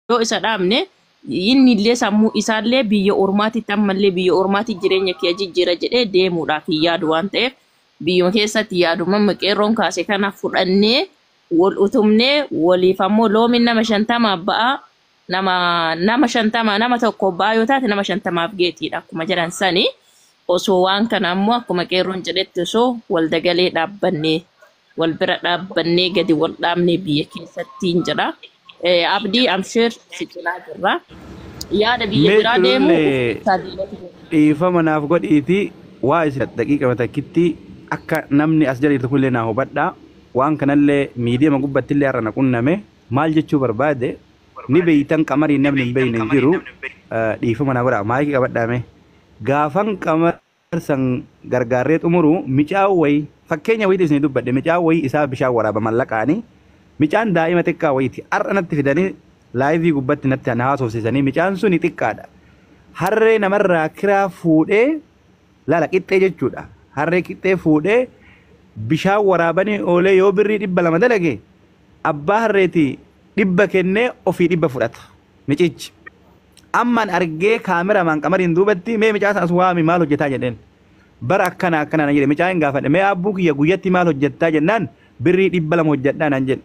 Yoo isa dhaabne, inni illee sammuu isaallee biyya ormaatitti, ammallee biyya ormaatti jireenya kiyya jijjiira jedhee deemuudhaaf hin yaadu waan ta'eef, biyyuma keessatti yaaduma qeerroon kaase kana fudhannee wal utumnee waliif ammoo loomiin nama 50 ba'a, nama 50, nama tokko ba'a yoo taate nama 50f geetiidha akkuma jedhan sani. Osoo waan kana ammoo akkuma qeerroon jedhetti osoo wal dagalee dhaabbannee, wal bira dhaabbannee, gadi wal dhaabnee biyya keessattiin jedha. Abdii, amsheer si cinaa jirra. Yaada biyya Mee biraa deemu culullee dhiifama naaf godhiiti, waa isin daqiiqa takkitti akka namni as jala jirtu kunillee naa hubadhaa. Waan kanallee miidiyaa gubbattillee har'a na qunname. Maal jechuu barbaade ni beeytan, qamariin namni hin beeyne hin jiru. Dhiifama naa godhaa, maayikii qabadhaame. Gaafan qamar san gargaarree xumuru, micaan wayii, fakkeenya wayiiti isin dubbadhe, micaan wayii isaa bishaan waraaba mallaqaanii, micaan daa'ima xiqqaa wayiiti har'a natti fidanii live gubbatti natti na haasofsiisanii. Micaan suni xiqqaadha. Harree namarraa kiraa fuudhee, laala, qixxee jechuudha, harree qixxee fuudhee bishaan waraabanii oolee yoo birrii 200 dalage, abbaa harreetii 100 kennee ofii 100 fudhata micichi. Amman argee kaameramaan qamariin duubatti, "Mee micaa sana as waami, maal hojjetaa?" jedheen. Bara akkana akkana na jedhe. Micaa hin gaafadhe, "Mee abbuu kiyya, guyyatti maal hojjettaa?" jennaan, "Birrii 200 hojjedhaa" naan jedhe.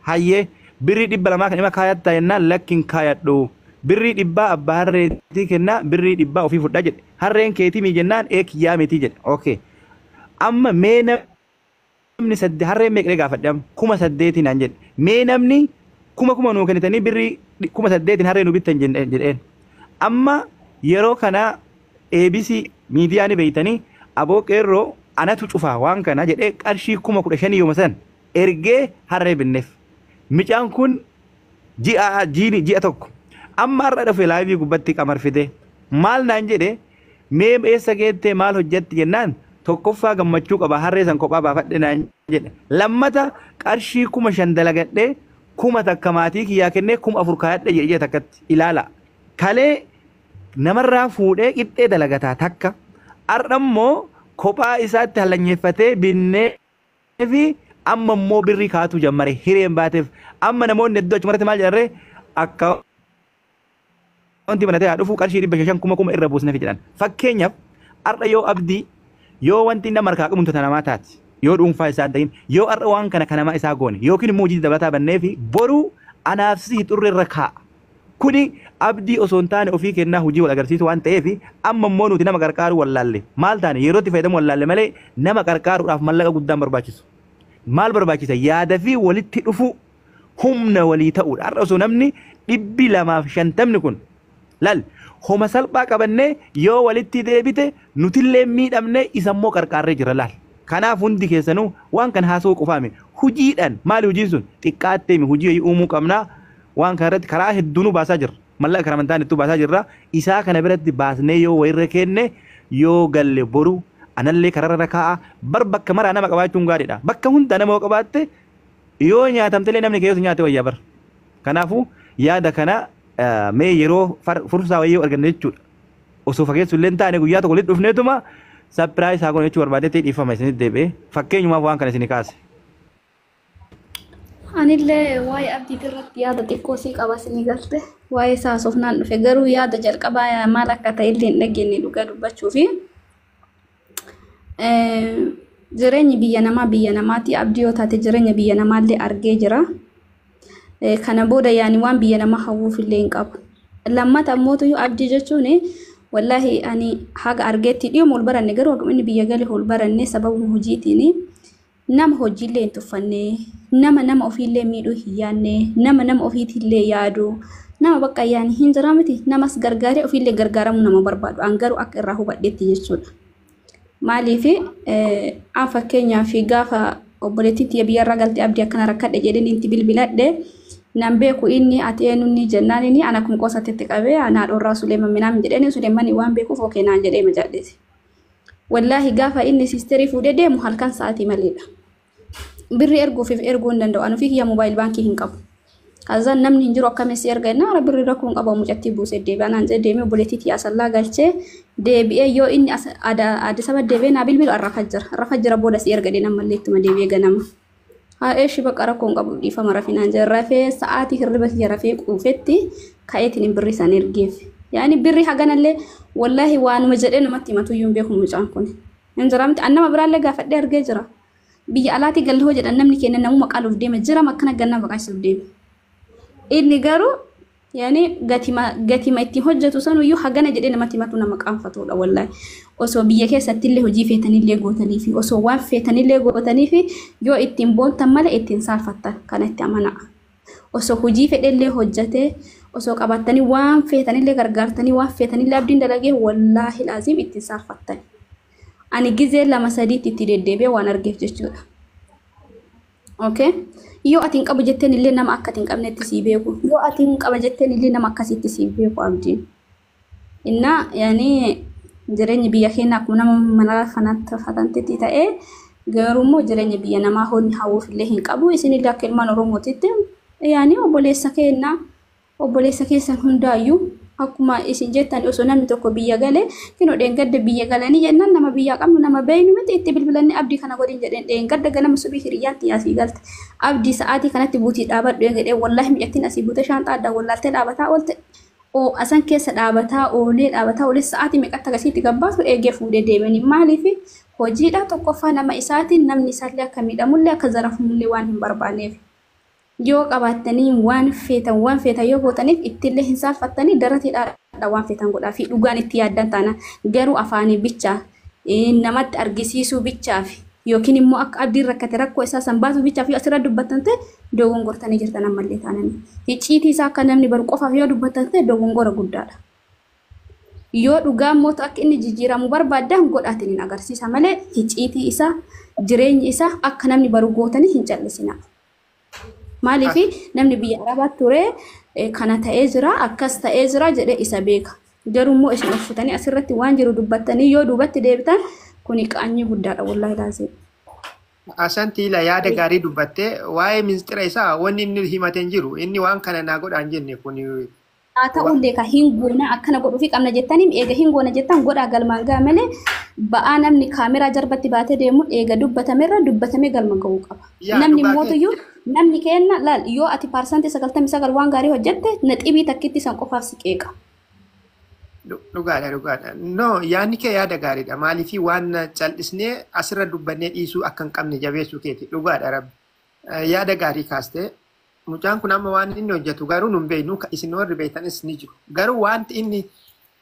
"Hayyee, birrii 200 kan ima kaayattaa?" jennaan, "Lakkin kaayadhu, birrii 100 abbaa harreetii kennaa, birrii 100 ofii fudhaa" jedhe. "Harreen keetii mii?" jennaan, "Ee, kiyyaa miti" jedhe. Okay, amma mee namni sadde harreen meeqee gaafadhe, amma 8,000 naan jedhe. "Mee namni kuma kuma nuu kennitanii birrii 8,000 harree nu bittan?" jedheen. Amma yeroo kana ABC miidiyaa ni beeytanii, aboo qeerroo anatu cufaa waan kana jedhee qarshii 15,000 yooma san ergee harree binneef. Micaan kun ji'a jiini ji'a tokko amma har'a dhufe live gubbatti qamar fide. Maal naan jedhe? "Mee eessa geettee, maal hojjetti?" jennaan, "Tokkoffaa gammachuu qaba, harree san kophaa baafadhe" naan jedhe. "Lammata qarshii 5,000 dalagadhee 1,000 maatii kiyyaa kennee 4,000 kaayadhe" jedhe ji'a takkatti. Ilaala, kalee namarraa fuudhee qixxee dalagataa takka, har'a immoo kophaa isaatti hallanyeeffatee binnee fi amma immoo birrii kaatu jammare, hireen baateef. Amma namoonni hedduu achumarratti maal jedharree, akka wanti banatee haa dhufu, qarshii 500 kuma kuma irra buusneef jedhan. Fakkeenyaaf, har'a yoo abdii yoo wanti nama harkaa qabu ta namaa taati, yoo dhuunfaa isaa ta'in, yoo har'a waan kana kan namaa isaa goone yookiin immoo hojii dabalataa bannee fi boruu anaaf si xurre irra kaa'a. Kuni abdii osoo hin taane ofii kennaa hojii wal agarsiisu waan ta'eef, amma immoo nuti nama qarqaaruu wallaalle. Maal taane, yeroo itti fayyadamu wallaalle malee nama qarqaaruudhaaf mallaqa guddaan barbaachisu. Maal barbaachisa? Yaada fi walitti dhufu, humna walii ta'uudha. Har'a osoo namni 250 kun, laal, homa salphaa qabannee yoo walitti deebite, nutillee miidhamne, isa immoo qarqaarree jira, laal. Kanaaf hundi keessanuu waan kana haasa'uu qofaame hojiidhaan, maali hojiin sun xiqqaattee hojii uumuu qabnaa. Waan kana irratti karaa hedduunuu baasaa jirra. Mallaqa karaa amantaan ittuu baasaa jirra. Isaa kana biratti baasnee yoo wayirra kenne, yoo galle, boru anallee kararra kaa'a. Bar bakka maraa nama qabaachuun gaariidha. Bakka hunda nama yoo qabaatte, yoo nyaatamtellee namni keessu nyaate wayyaa bar. Kanaafuu yaada kana mee yeroo fursaa wayii yoo arganne jechuudha. Osoo fageessu illee hin taane, guyyaa tokko walitti dhufneetuma surprise haa goonu jechuu barbaadetti. Dhiifama, isinitti deebi'ee fakkeenyumaaf waan kana isinii kaase. Anillee waa'ee abdii irratti yaada xiqqoo sii qaba isinii galte. Waa'ee isaa haasofnaan dhufe, garuu yaada jalqabaa maal akka ta'e illee hin dhageenye dhugaa dubbachuu fi jireenyi biyya namaa biyya namaati. Abdii yoo taate jireenya biyya namaallee argee jira. Kana booda yaani waan biyya namaa hawwuuf illee hin qabu. Lammata ammootu abdii jechuun, wallaahi, ani haga argeetti dhiyooma ol baranne, garuu haguma inni biyya gale ol baranne, sababuma hojiitiin nama hojiillee hin tuffanne, nama nama ofiillee miidhuu hin yaadne, nama nama ofiitillee yaadu, nama bakka yaani hin jira miti, namas gargaaree ofiillee gargaaramuu nama barbaadu, an garuu akka irraa hubadhetti jechuudha. Maaliif, an fakkeenyaaf gaafa obboleettiin tiyya biyyarraa galte, "Abdii, akkana rakkadhe" jedheen inti bilbiladhe, nan beeku inni, "Ati eenyuun?" jennaan, inni ana kun qoosatti qabee, "Anaa dhoorraa Suleeman minaan" jedheen. Suleeman waan beekuuf "Okay" naan jedhee majal'ise. Wallaahi, gaafa inni sisterii fuudhee deemu halkan sa'aatii maleedha. Birri erguufiif erguu hin danda'u. Ani ofii kiyya mobile baankii hin qabu. Kazaan namni hin jiru, akkamiin si erga jennaan, "Birri rakkoo hin qabu, mucattii buusee deebi'a" naan jedhee deemee obboleettii tiyya asallaa galchee deebi'ee, yoo inni Addis Ababa deebi'ee naa bilbilu, "Arrafa jira, arrafa jira, booda si erga" jedhee ammallee ittuma deebi'ee ganama. Haa eeshi bakka rakkoon qabu dhiifama rafinaan jira. Rafee sa'aatii hirriba kiyya rafee quufetti ka'eetiin birri isaan ergeef. Yaani birri haganallee wallaahi waanuma jedhee namatti himatu iyyuu hin beeku mucaan kun. Hin jira miti annama biraallee gaafadhee argee jira. Biyya alaatii galli hoo jedhan namni keenya namuma qaluuf deema jira akkana ganna baqaasuuf deema. Inni garuu yaani gatima ittiin hojjetu sanuyyuu hagana jedhee namatti himatu nama qaanfatudha wallaahi. Osoo biyya keessattillee hojii feetanillee gootanii fi osoo waan feetanillee gootanii fi yoo ittiin boontan malee ittiin saalfattan kana itti amanaa. Osoo hojii fedhellee hojjetee osoo qabattanii waan feetanillee gargaartanii waan feetanillee abdiin dalagee wallaahi laaziim ittiin saalfattan. Ani gizee 2 3tti itti deddeebi'ee waan argeef jechuudha. Okay. Yoo ati hin qabu jetteen illee nama akka ati hin qabnetti sii beeku. Yoo ati hin qaba jetteen illee nama akkasitti sii beeku abdiin. Innaa yaani jireenyi biyya keenya akkuma nama mana kanatti fatantetti ta'ee garuu immoo jireenya biyya namaa honni hawwuuf illee hin qabu. Isin illee akka ilmaan Oromootitti yaani obboleessa keenya obboleessa keessan hundaayyuu akkuma isin jettan osoo namni tokko biyya galee kinoo dheengadda biyya galanii jennaan nama biyyaa qabnu nama beeynu miti itti bilbilanii abdii kana godhin jedheen dheengadda ganama subii hiriyyaatti asii galte abdii sa'aatii kanatti buutii dhaabadhu jedhee wallaahi mi'attiin asii buute shaanxaa addaa wallaaltee dhaabataa oolte oo asan keessa dhaabataa oolee sa'aatii meeqatti akkasitti gabbaasu eegee fuudhee deemanii maaliif hojiidha tokkoffaa nama isaatiin namni isaallee akka miidhamullee akka zarafamullee waan hin barbaanneef. Yoo qabaatanii waan feetan yoo gootaniif ittillee hin saalfattanii daratiidha waan feetan godhaa fi dhugaan itti yaaddan taana garuu afaanii bichaa namatti argisiisuu bichaaf yookiin immoo akka abdiin rakkate rakkoo isaa san baasuu bichaaf yoo asirra dubbattan ta'e dogongortanii jirtan ammallee taananii icciitii isaa akka namni baru qofaaf yoo dubbattan ta'e dogongora guddaadha. Yoo dhugaa immoo akka inni jijjiiramu barbaaddan godhaatiin hin agarsiisa malee icciitii isaa jireenyi isaa akka namni baru gootanii hin callisina. Maaliif namni biyya Arabaa ture kana ta'ee jira akkas ta'ee jira jedhee isa beeka. Garuu immoo isin uffatanii asirratti waan jiru dubbattanii yoo duubatti deebitan kuni qaanyii guddaadha wallaahi laazim. Asantii la yaada gaarii dubbattee waa'ee ministeera isaa wanni inni himatee hin jiru inni waan kana naa godhaan jenne kuni. Haa ta'ullee ka hin goona akkana godhuufi qabna jettaniin eega hin goona jettan godhaa galmaan ga'a malee ba'aa namni kaameraa jarbatti baatee deemu eega dubbatamerra dubbatamee galma ga'uu qaba. Namni mootuyyuu namni kenna laal yoo ati 99% waan gaarii hojjette naxibii takkitti san qofaaf si qeeqa. Dhugaadha dhugaadha. No yaadni kee yaada gaariidha. Maaliif waan cal'isnee asirra dubbannee dhiisuu akka hin qabne jabeessuu keeti. Dhugaadha rabbi. Yaada gaarii kaastee mucaan kun amma waan inni hojjetu garuu nun beeknu isin warri beektanis ni jiru. Garuu wanti inni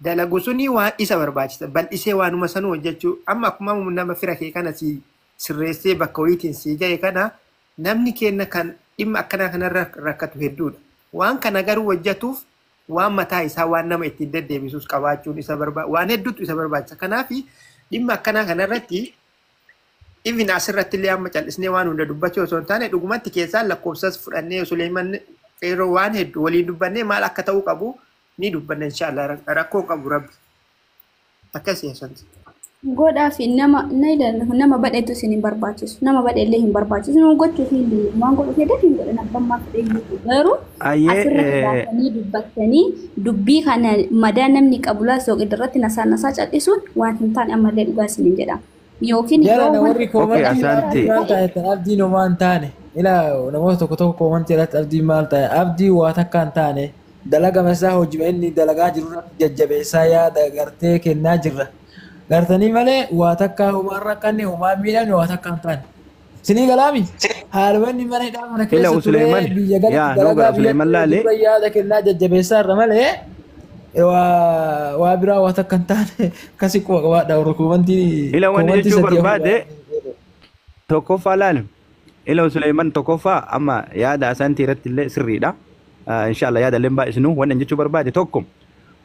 dalagu suni waan isa barbaachisa. Bal'isee waanuma sanuu hojjechuu amma akkuma nama fira kee kana si sirreessee bakka wayiitiin si ga'e kana namni keenya kan dhimma akkanaa kanarra rakkatu hedduudha. Waan kana garuu hojjetuuf waan mataa isaa waan nama ittiin deddeebisuus qabaachuun isa barbaachisa. Waan hedduutu isa barbaachisa. Kanaaf dhimma akkanaa kanarratti even asirratti illee amma cal'isnee waan hunda dubbachuu osoo hin taane dhugumatti keessaan lakkoofsas fudhannee Suleeman qeerroo waan hedduu waliin dubbannee maal akka ta'uu qabu ni dubbanna inshaAllah rakkoo qabu rabbi. Akkasii asanti. Godhaa fi nama nama badheetu isin hin barbaachisu. Nama badheellee hin barbaachisu. Nama gochuuf hin deemu. Waan godhu fedhe hin godhan abbaan maaf fedhe garuu asirratti baatanii dubbattanii dubbii kana madaa namni qabu laa irratti nasaa nasaa cal'isuun waan hin taane ammallee dhugaa isin hin jedhamu. Yookiin yoo warri koomantii maal ta'e abdiin homaa hin taane ilaa namoota tokko tokko koomantii irratti abdiin maal ta'e abdii waa takka hin taane dalagama isaa hojii inni dalagaa jiru irratti jajjabeessaa yaada gartee kennaa jirra. Gartanii malee waa takka homaa rakkanne homaa miidhamne waa takka hin taane. Sinii galaami haalonni mana hidhaa mana keessa ture biyya galatti dalagaa biyya yaada kennaa jajjabeessaa irra malee waa biraa waa takka hin taane akkasii quba qabaadha warra koomantii. Ila wanni jechuu barbaade tokkoffaa laal ila Suleeman tokkoffaa amma yaada asantii irratti illee sirriidha. Inshallah yaada illee baay'isnu wanni jechuu barbaade tokko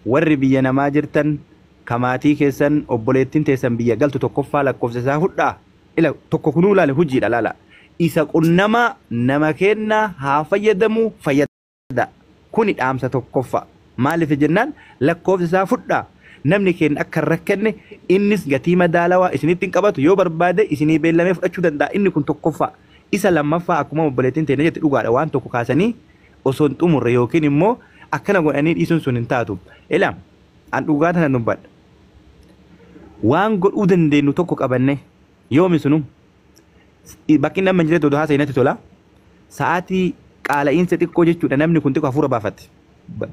warri biyya namaa jirtan kamaatii keessan obboleettiin teessan biyya galtu tokkoffaa lakkoofsa isaa fudhaa ila tokko kunuu laale hojiidha laala isa qunnamaa nama kennaa haa fayyadamu fayyada kuni dhaamsa tokkoffaa. Maaliif jennaan lakkoofsa isaa fudhaa namni keenya akka hin rakkanne innis gatii madaalawaa isinitti hin qabatu yoo barbaade isinii beellamee fudhachuu danda'a inni kun tokkoffaa isa lammaffaa akkuma obboleettiin teenya jette dhugaadha waan tokko kaasanii osoo hin xumurre yookiin immoo akkana godhanii dhiisuun sun hin taatu. Ila an dhugaa tana dubbadha. Waan godhuu dandeenyu tokko qabanne yoomi sunu bakki nama hin jirre odoo haasa'e natti tola. Sa'aatii qaala'iinsa xiqqoo jechuudha namni kun xiqqoo hafuura baafate.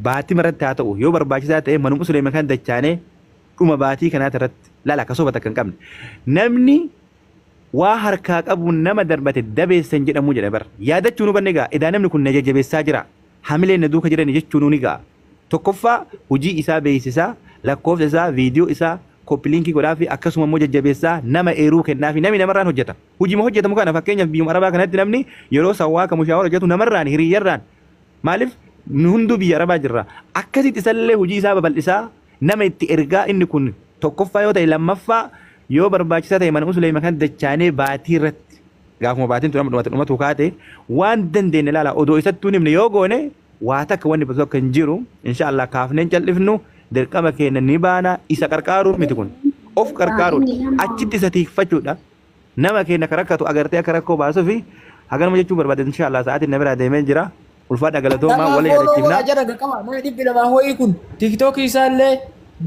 Baatii irratti haa ta'u yoo barbaachisaa ta'e manuma Suleeman kan dachaanee dhuma baatii kanaati irratti laala akka soba takka hin qabne. Namni waa harkaa qabu nama darbate dabeessan jedhamu jedha bara. Yaadachuu nu banne egaa edaa namni kun na jajjabeessaa jira. Hamileen na duuka jiran jechuu ni ga'a. Tokkoffaa hojii isaa beeksisaa, lakkoofsa isaa, viidiyoo isaa copy link godhaa fi akkasuma immoo jajjabeessaa nama eeruu kennaa fi namni namarraan hojjeta. Hojii hojjetamu kana fakkeenyaaf biyyuma Arabaa kanatti namni yeroo sawwaa kamu shaawara hojjetu namarraan hiriyyarraan maaliif nu hunduu biyya Arabaa jirra. Akkasitti isallee hojii isaa babal'isaa nama itti ergaa inni kun tokkoffaa yoo ta'e lammaffaa yoo barbaachisaa ta'e mana Suleeman kan dachaanee baatii irratti gaafuma baatiin tun dhumate dhumatu kaate waan dandeenye ilaala odoo isattuu himne yoo goone waa takka wanni batu akka hin jiru inshaallah kaafneen cal'ifnu dirqama keenya ni baana isa qarqaaruu miti kun of qarqaaruudha achitti isa tiikfachuudha nama keenya ka rakkatu agartee akka rakkoo baasuu fi haganuma jechuu barbaade inshaallah sa'aatiin na biraa deemee jira ulfaadha galatoomaa wal yaadachiifna. Jara qaba namni 200 ho'ii kun tiktookii isaallee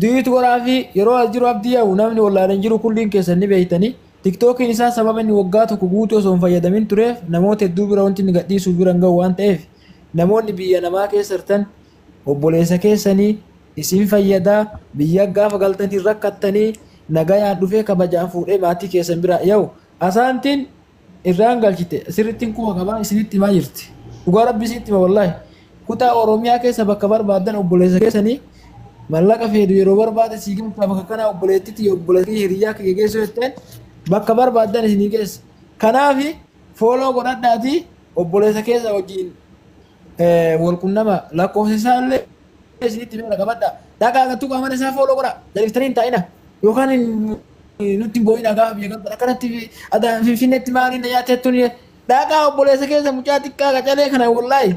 du'iitu godhaa fi yeroo as jiru abdii yaa'u namni wallaalan jiru kulliin keessan ni beektanii tiktookiin isaa sababa inni waggaa tokko guutuu osoo hin fayyadamin tureef namoota hedduu bira wanti inni gadhiisuu bira hin gahu waan ta'eef namoonni biyya namaa keessa jirtan obboleessa keessanii isin fayyadaa biyya gaafa galtanii rakkattanii nagayaan dhufee kabajaan fuudhee maatii keessan bira yaa'u asaantiin irraan galchite sirrittiin kuwa qabaa isinitti himaa jirti. Dhugaa rabbi isinitti hima wallaahi. Kutaa Oromiyaa keessa bakka barbaadan obboleessa keessanii mallaqa feedu yeroo barbaade sii galchaa bakka kana obboleettitti obboleettii hiriyyaa kiyya geessuu jetteen bakka barbaadan isinii geessa. Kanaaf follow godhadhaatii obboleessa keessa wajjin wal qunnama lakkoofsa isaallee isinitti himee qabadha. Dhaqaa gattuu qaama isaa follow godha. Jaliftanii hin taa'ina. Yookaan nutti hin boo'ina gaafa biyya galtan akkanatti Finfinneetti maaliin nyaatettuun dhaqaa obboleessa keessa mucaa xiqqaa qacalee kana wallaahi.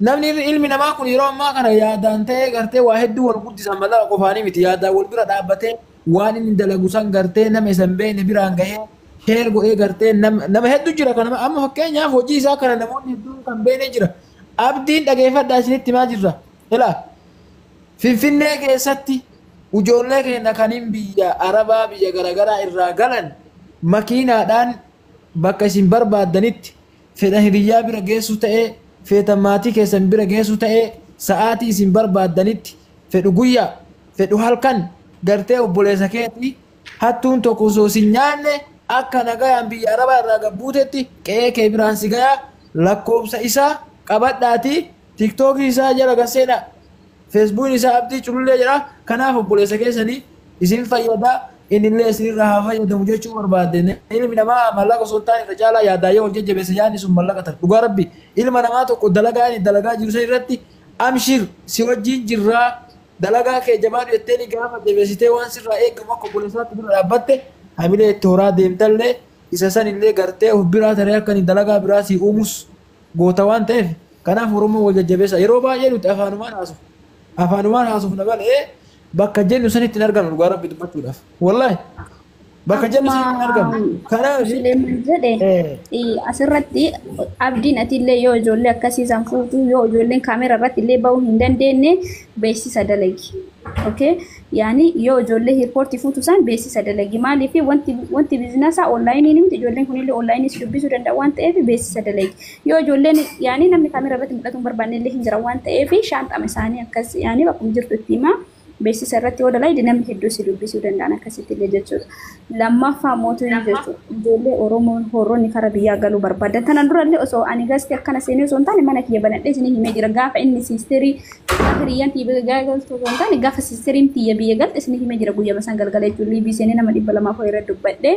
Namni ilmi namaa kun yeroo ammaa kana yaadaan ta'ee gartee waa hedduu wal guddisan mallaqa qofaanii miti yaadaan wal bira dhaabbatee waan inni dalagu san gartee nama isa hin beekne biraan gahee share godhee gartee nama hedduu jira kana amma fakkeenyaaf hojii isaa kana namoonni hedduun kan beekne jira. Abdiin dhageeffadhaa isinitti himaa jirra. Ilaa Finfinnee keessatti ijoollee keenya kaniin biyya Arabaa biyya garaagaraa irraa galan makiinaadhaan bakka isin barbaaddanitti fedha hiriyyaa bira geessu ta'ee feeta maatii keessan bira geessu ta'ee sa'aatii isin barbaaddanitti fedhu guyyaa fedhu halkan gartee obboleessa keetii hattuun tokko osoo sin nyaanne akka nagayaan biyya Arabaa irraa gabbuutetti qe'ee kee biraan si gayaa lakkoofsa isaa qabadhaatii tiktookii isaa jala gaseedha. Feesbuukni isaa Abdii Culullee jedha. Kanaaf obboleessa keessanii isin fayyadaa innillee isinirraa haa fayyadamu jechuu barbaadde. Ilmi namaa mallaqa osoo hin taane irra caalaa yaadaa yoo wal jajjabeesse yaadni sun mallaqa ta'a. Dhugaa rabbi ilma namaa tokko dalagaa inni dalagaa jiru san irratti amshir si wajjin jirraa dalagaa kee jabaadhu jettee gaafa jabeessitee waan sirraa eegamu akka obboleessaatti bira dhaabbatte hamilee itti horaa deemtallee isa sanillee gartee of biraa taree akka inni dalagaa biraa si uumus goota waan ta'eef kanaaf Oromoo wal jajjabeessa. Yeroo baay'ee nuti afaanumaan haasofna. Afaanumaan haasofna malee bakka jennu sanitti hin argamnu dhugaa rabbi dubbachuudhaaf. Wallaahi bakka jennu sanitti hin argamnu. Kanaaf Suleeman jedhe asirratti abdiin atillee yoo ijoollee akkasiisan fuutu yoo ijoolleen kaameera irratti illee bahuu hin dandeenye beeksisa dalagi. Okay? Yaani yoo ijoollee riippoortii fuutu san beeksisa dalagi. Maaliif wanti biizinaasaa onlaayinii miti ijoolleen kunillee onlaayinis dubbisuu danda'u waan ta'eef beeksisa dalagi. Yoo ijoolleen yaani namni kaameera irratti mul'atu hin barbaanne illee hin jira waan ta'eef shaanxama isaanii akkas yaani bakkuma jirtu itti himaa. Beeksisa irratti yoo dalagde namni hedduu si dubbisuu danda'an akkasitti illee jechuudha. Lammaffaa mootummaa jechuudha. Ijoollee Oromoon horroonni kara biyyaa galuu barbaadan. Tanaan durallee osoo ani gasti akkana seenee osoo hin taane mana kiyya banadhee isinii himee jira. Gaafa inni siisterii gaafa hiriyyaan tiyya biyya galtu osoo hin taane gaafa siisteriin tiyya biyya galte isinii himee jira guyyaa isaan galgala jechuudha. Liibii seenee nama 200 irra dubbadhee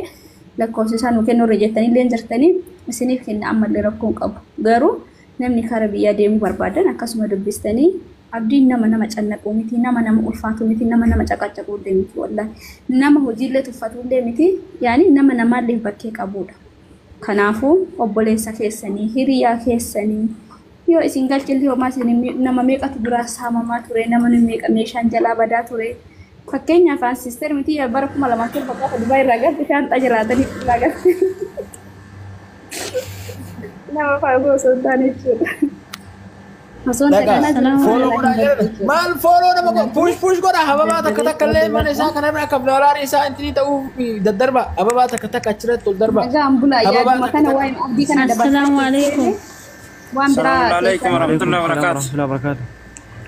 lakkoofsa isaa nuu kennuu irra jettanii illee jirtanii isiniif kenna ammallee rakkoo hin qabu. Garuu namni kara biyyaa deemuu barbaadan akkasuma dubbistanii abdiin nama nama cannaquu miti, nama nama ulfaatu miti, nama nama caqacaquu illee miti wallaahi. Nama hojiillee tuffatu illee miti, yaani nama namaallee bakkee qabudha. Kanaafuu obboleessa keessanii, hiriyaa keessanii yoo isin galchillee homaa isin nama meeqatu biraa saamamaa ture, nama meeqa meeshaan jalaa badaa ture. Fakkeenyaaf an siister miti bara 2007 gaafa Dubaay irraa galte shaanxaa jiraatanii irraa galte. Nama faagoo osoo hin taane jechuudha. Osoo hin Dhagaa taane follow godhaa jedhame. Maal follow nama godha? Push push godha. Hababaa takka takka illee mana isaa kana bira akka doolaarri isaa intini ta'uu daddarba. Hababaa takka takka achirratti ol darba. Nagaan bulaa Hababaa yaaduma takka kana takka. waa'ee abdii kana Assalaamu dabarsaa alaikum. Waan Salaamu biraa alaikum keessan Waalaikum warahmatullahi salaam wabarakatuh. warahmatullahi wabarakatuh.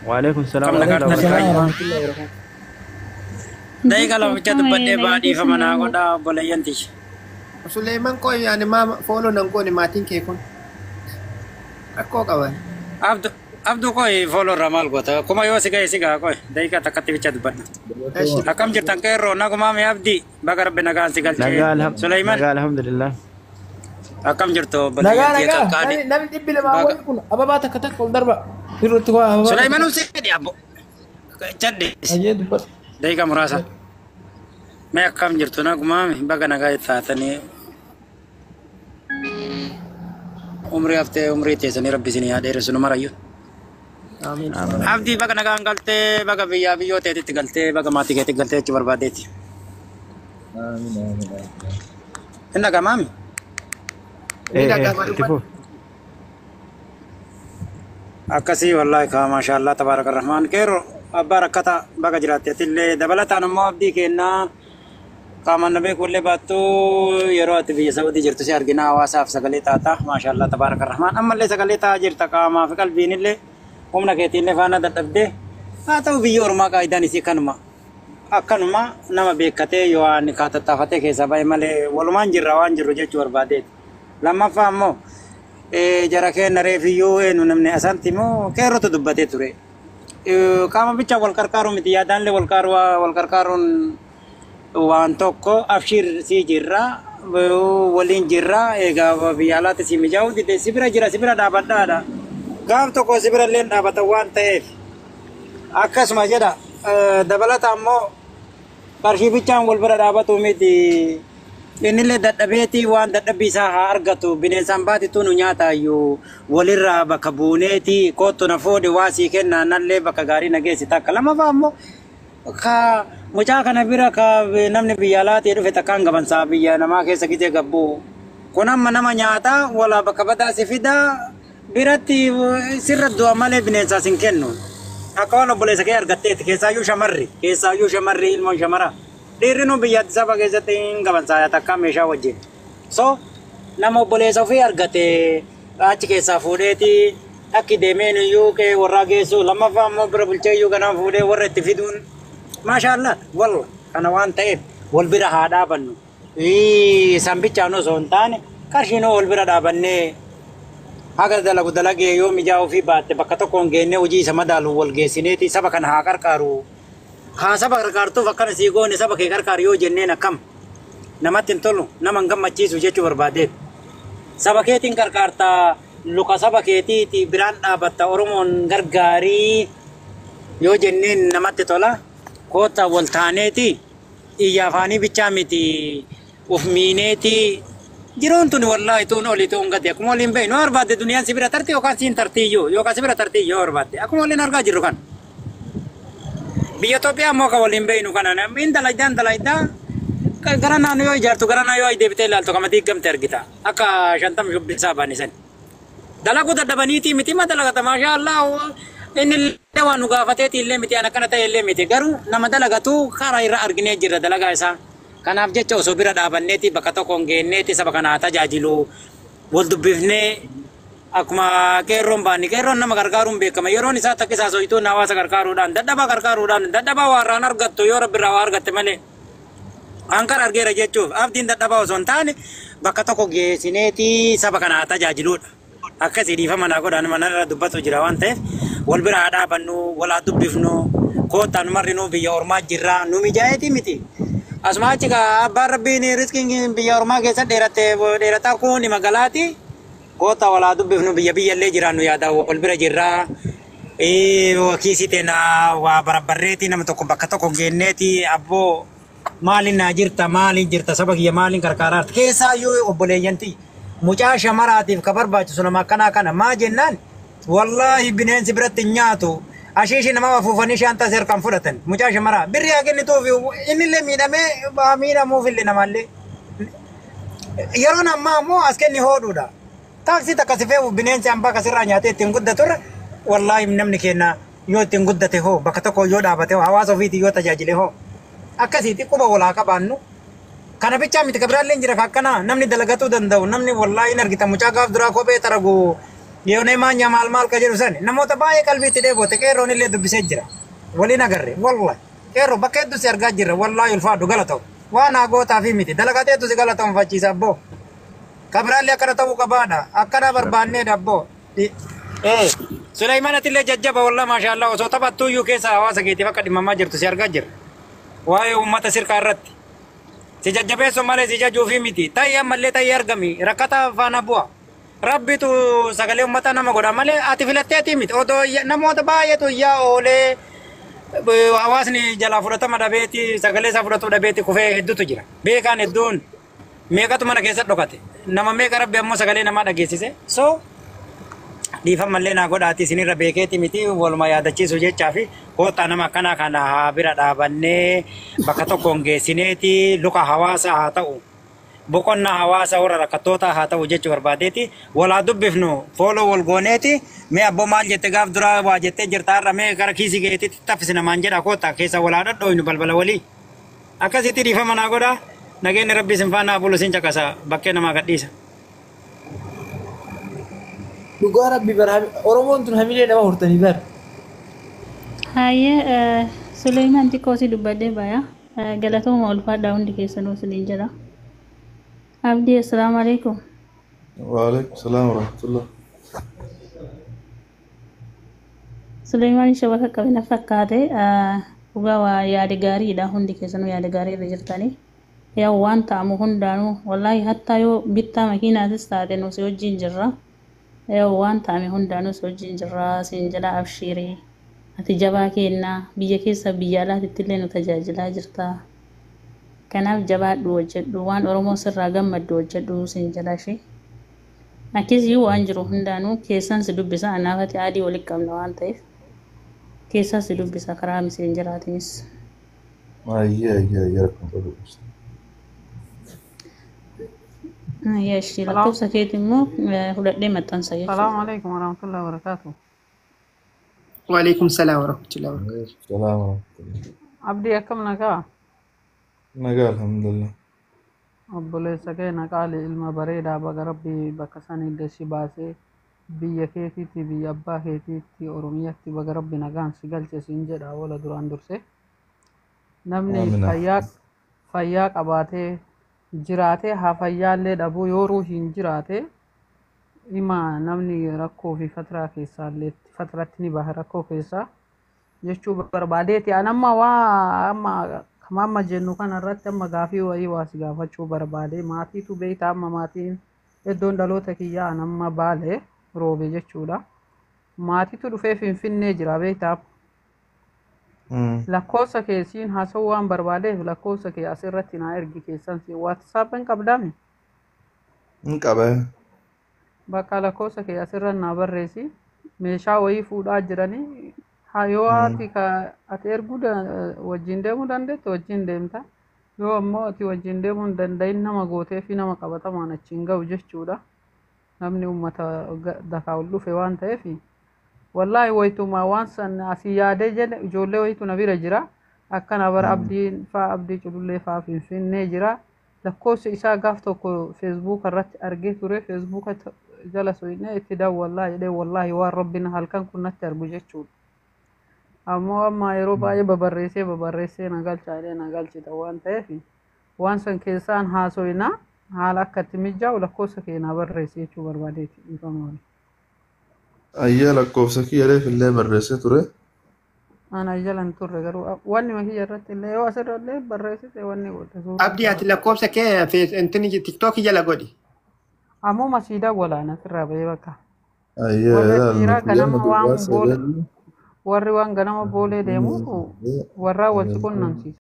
Waalaikum salaam Kam nagaa warahmatullahi artani wabarakatuh. kaayyu. Daqiiqa lama bicha dubbadhee ba'aa dhiifama naa godhaa obboleeyyan tiyya. Suleeman qoy ani maa fooloo nan goone maatiin kee kun rakkoo qaban. Abdu Abdu qoy fooloo irraa maal goota? Kuma yoo si ga'e si ga'a qoy daqiiqa takkatti bicha dubbadha. Eshi. Akkam jirtan qeerroo nagumaa mee Abdii baga rabbi nagaan si galchee. Nagaa alham- Suleyman nagaa alhamdulillah. akkam jirtu Nagaa obboleeyyan tiyya nagaa qaqqaali. namni namni 200 Baga wal kun ababaa takka takka ol darba. Irratti waa ababaa takka Suleyman takka. useedhi abbo. Cadde Ayyee dubbadhu. daqiiqa muraasa. Mee akkam jirtu nagumaa mee baga nagaa taatanii umrii haftee umrii teessanii rabbi isinii haa dheeressu nu marayyuu. Amiin. Amiin. Abdii baga nagaan galtee baga biyyaa biyyoo teetitti galtee baga maatii keetti galtee jechuu barbaadeeti. Amiin amiin amiin. Hin dhagamaami? Ni Eh eh dhaga'ama itti dubbadhu. fufi. Akkasii wallaahi kaa maashaallaa tabaaraka rahmaan qeerroo abbaa rakkata baga jiraatteetillee dabalataan immoo abdii kennaa qaamaan na beekullee baattuu yeroo ati biyya Saudii jirtu si argina hawaasaaf sagalee taata maashaallaa tabaaraka rahmaan ammallee sagalee ta'aa jirta qaamaa fi qalbiinillee humna keetiillee faana dadhabdee haa ta'u biyya ormaa qaayidaan isii kanuma akkanuma nama beekatee yoo waan kaatattaafatee keessaa bahe malee walumaan jirra waan jirru jechuu barbaadeeti. Lammaffaa immoo jara keenya reefiyyuu eenyu namni asanti immoo qeerrotu dubbatee ture. Qaama bicha wal qarqaaru miti yaadaanlee wal qarqaaru wal qarqaaruun waan tokko abshiir sii jirra waliin jirra egaa biyya alaatti si mijaa'uu dide si bira jira si bira dhaabadhaadha. Gaaf tokko si bira illee dhaabatan waan ta'eef akkasuma jedha dabalata ammoo qarshii bichaan wal bira dhaabatu miti. Innillee dadhabeeti waan dadhabbii isaa haa argatu bineensaan baatitu nu nyaataayyuu walirraa bakka buuneeti kootu na fuudhi waa sii kennaa nallee bakka gaarii na geessi takka lamaffaa ammoo ka mucaa kana bira ka namni biyya alaatii dhufe takkaan gabansaa biyya namaa keessa gitee gabbuu kun amma nama nyaataa walaa bakka badaa si fidaa biratti sirra du'a malee bineensaas hin kennu. Akka waan obboleessa kee argatteetti keessaayyuu shamarri ilmoon shamara dhiirri nu biyya Addis Ababa keessatti hin gabansaa takka meeshaa wajjin. So nama obboleessa ofii argate achi keessaa fuudheeti akki deemeen iyyuu kee warraa geessu lammaffaa immoo bira bulchee iyyuu ganama fuudhee warra itti fiduun maashaallah walla kana waan ta'eef wal bira haa dhaabannu. Sanbichaan osoo hin taane qarshiinoo wal bira dhaabannee haga dalagu dalagee yoo mijaa'uu fi baatte bakka tokkoon geennee hojii isa madaalu wal geessineeti saba kana haa qarqaaru. Haa saba qarqaartuuf akkana sii goone saba kee qarqaaru yoo jenneen akkam namatti hin tolu nama hin gammachiisu jechuu barbaadeet. Saba keetiin qarqaartaa luka saba keetiiti biraan dhaabatta Oromoon gargaarii yoo jenneen namatti tola koota wal taaneeti iyya afaanii bichaa miti uf miineeti jiruun tuni wallaahi tuun olii tuun gadi akkuma waliin beeknu yoo barbaadde duniyaan si bira tarti yookaan siin tartiiyyuu yookaan si bira tartiiyyuu yoo barbaadde akkuma waliin argaa jirru kan. Biyya Itoophiyaa immoo kan waliin beeknu kana namni dalaydaan dalaydaa gara naannoo yoo ijaartu gara naannoo yoo deebitee ilaaltu kama diigamte argita akka 50 shubbisaa baanisan. Dalaguu dadhabaniitii miti ma dalagata maashaa Allah inni illee waan nu gaafateeti illee miti an akkana ta'e illee miti garuu nama dalagatu karaa irra arginee jirra dalagaa isaa. Kanaaf jecha osoo bira dhaabanneeti bakka tokkoon geenneeti saba kana tajaajilu wal dubbifnee akkuma qeerroon baanni qeerroon nama gargaaruun beekama yeroon isaa takka isaa soyituun hawaasa gargaaruudhaan dadhabaa gargaaruudhaan dadhabaa waarraan argattu yoo rabbi irraa waa argatte malee. Ankara argeera jechuuf abdiin dadhabaa osoo hin taane bakka tokko geessineeti saba kana tajaajiluudha. Akkasii dhiifama naa godhaan manarra dubbatu jira waan ta'eef wal bira haa dhaabannu wal haa dubbifnu koottaa nu marrinuu biyya ormaa jirra nu mijaa'eeti miti. Asuma achi kaa abbaan rabbiin riskiin biyya ormaa keessa dheeratte dheerataa kun magalaati. Koottaa wal haa dubbifnu biyya biyyallee jiraannu yaada wal bira jirra. Kiisii teenaa waa barabbarreeti nama tokko bakka tokko geenneeti abboo maaliin naa jirta maaliin jirta saba kiyya maaliin qarqaaraarta keessaayyuu obboleeyyanti mucaa shamaraatiif ka barbaachisu nama akkanaa kana maa jennaan wallaahi bineensi biratti hin nyaatu ashiishi nama afuufanii shaantaa seerkaan fudhatan mucaa shamaraa birri haa kennituuf innillee miidhamee haa miidhamuufillee namaallee yeroon ammaa ammoo as kenni hoodhuudha taaksii takka si fe'u bineensi hambaa kasirraa nyaatee ittiin guddaturra wallaahi namni keenya yoo ittiin guddate hoo bakka tokko yoo dhaabate hoo hawaasa ofiitii yoo tajaajile hoo akkasiiti quba walaa qabaannu. Kana bichaa miti ka biraallee jira ka akkanaa namni dalagatuu danda'u namni wallaahi hin argita mucaa gaaf duraa kophee xaragu Yoonee maanya maal maal ka jedhu sani namoota baay'ee qalbiitti dheebote qeerroon illee dubbisee jira. Waliin agarre wallahi qeerroo bakka hedduu si argaa jirra wallahi ulfaadhu galata'u. Waan haa gootaa fi miti dalagateetu si galatoonfachiisa abboo. Kabiraallee akkana ta'uu qabaadha. Akkana barbaanneedha abboo. Suleymaan atillee jajjaba wallahi maashaallah osoo taphattuu iyyuu keessa hawaasa keetiif akka dhimmamaa jirtu si argaa jirra. Waa'ee uummata sirkaa irratti. Si jajjabeessu malee si jajuufi miti. Ta'ii ammallee ta'ii argami. Rakkata faana bu'a. Rabbitu sagalee uummata nama godha malee ati filatteetii miti. Odoo namoota baay'eetu iyyaa oolee hawaasni jalaa fudhatama dhabeeti sagalee isaa fudhatu dhabeeti kufee hedduutu jira. Beekaan hedduun meeqatu mana keessa dhokate. Nama meeqa rabbi ammoo sagalee namaa dhageessise. So dhiifamallee naa godhaati isinirra beekeeti miti waluma yaadachiisu jechaa fi koottaa nama akkanaa kana haa bira dhaabannee bakka tokkoon geessineeti luka hawaasa haa ta'u. Boqonnaa hawaasa warra rakkattootaa haa ta'u jechuu barbaadeeti. Walaa dubbifnu fooloo wal gooneeti. Mee abboo maal jette gaaf duraa waa jettee jirta har'a mee gara kiisii keetitti taffisi namaan jedha koottaa keessa walaa dhodhooynu balbala walii. Akkasitti dhiifama naa godhaa. Nageenyi rabbi isin faana haa bulu isin caqasa bakkee namaa gadhiisa. Dhugaa rabbi bara Oromoon tun hamilee nama hortanii bara. Hayyee Suleymaan xiqqoo si dubbadhee baya. Galatooma ulfaadhaa hundi keessanuu isiniin jedha. Abdii assalaamu alaikum. وعليكم السلام ورحمة الله. Suleymaan shabaka qabina fakkaate dhugaa waa yaada gaariidha hundi keessanuu yaada gaarii irra jirtanii. Yaa waan ta'amu hundaanuu wallaahi hattaa yoo bittaa makiinaatis taate nu si wajjin jirra. Yaa waan ta'ame hundaanuu si wajjin jirra siin jedha abshiirii. Ati jabaa kennaa biyya keessa biyya alaatitti illee nu tajaajilaa jirta. Kanaaf jabaadhu hojjedhu waan Oromoo sirraa gammaddu hojjedhu siin jedha ishee. Akkasii waan jiru hundaanuu keessan si dubbisa anaafati adii walitti qabna waan ta'eef keessan si dubbisa karaa miseenjeraatiinis. أي أي أي رقم قبل. Yaa ishee السلام lakkoofsa keeti immoo fudhadhee maxxansa السلام jechuudha. عليكم ورحمة الله وبركاته. Waalaikum salaam warahmatullahi wabarakatuh. السلام ورحمة الله. عبدي أكم نقا نقال الحمد لله. obboleessa kee naqaali ilma bareedaa baga rabbi bakka san illee si baasee biyya keetiitti biyya abbaa keetiitti oromiyaatti baga rabbi nagaan si galche siin jedha wala duraan durse namni آمين. fayyaa qabaatee jiraatee haa fayyaallee dhabuu yoo ruuhiin jiraate dhima namni rakkoo fi fatraa keessaallee fatratti ni baha rakkoo keessaa jechuu barbaadeeti. An amma waa amma kama amma jennu kana irratti amma gaafii wayii waa si gaafachuu barbaade maatiitu beekta amma maatiin iddoon dhaloota kiyyaa an amma baale roobe jechuudha. Maatiitu dhufee finfinnee jira beektaa lakkoofsa kee siin haasa'uu waan barbaadeef lakkoofsa kee asirratti naa ergi keessan si waatsaap hin qabdaami. Hin qaba. Bakka lakkoofsa kee asirra naa barreessi meeshaa wayii fuudhaa jiranii haa yoo ati ka ati erguu wajjin deemuu dandeette wajjin deemta yoo ammoo ati wajjin deemuu hin danda'in nama gootee fi nama qabatamaan achiin ga'u jechuudha namni uummata dakaa ol dhufe waan ta'eef wallaahi wayituma waan san asii yaadee jedhe ijoollee wayitu na bira jira akkana bara abdiin faa abdii culullee faa finfinnee jira lakkoofsa isaa gaaf tokko feesbuuka irratti argee ture feesbuuka jala soyinee itti daawwallaa jedhee wallaahi waan rabbiin halkan kun natti argu jechuudha. Ammoo amma yeroo baay'ee babarreessee babarreessee na galcha jedhee na galchita waan ta'eef waan san keessaan haasoyinaa haala akka itti mijaa'u lakkoofsa kee naa barreessi jechuu barbaadeeti dhiifama waliin. Ayyaa lakkoofsa kiyya illee barreessee ture. Ana jala hin turre garuu wanni makiyya irratti illee yoo asirra illee barreessite wanni godhe suuraa Abdii ati lakkoofsa kee intini tiktookii jala godhi. Ammoo masiidaa walaana asirraa bahee bakka. Ayyaa Warra ilaal dhiiraa guyyaa ganama waan duwwaa boolee sagal warri waan ganama boolee deemuuf warraa wal si qunnamsiisa.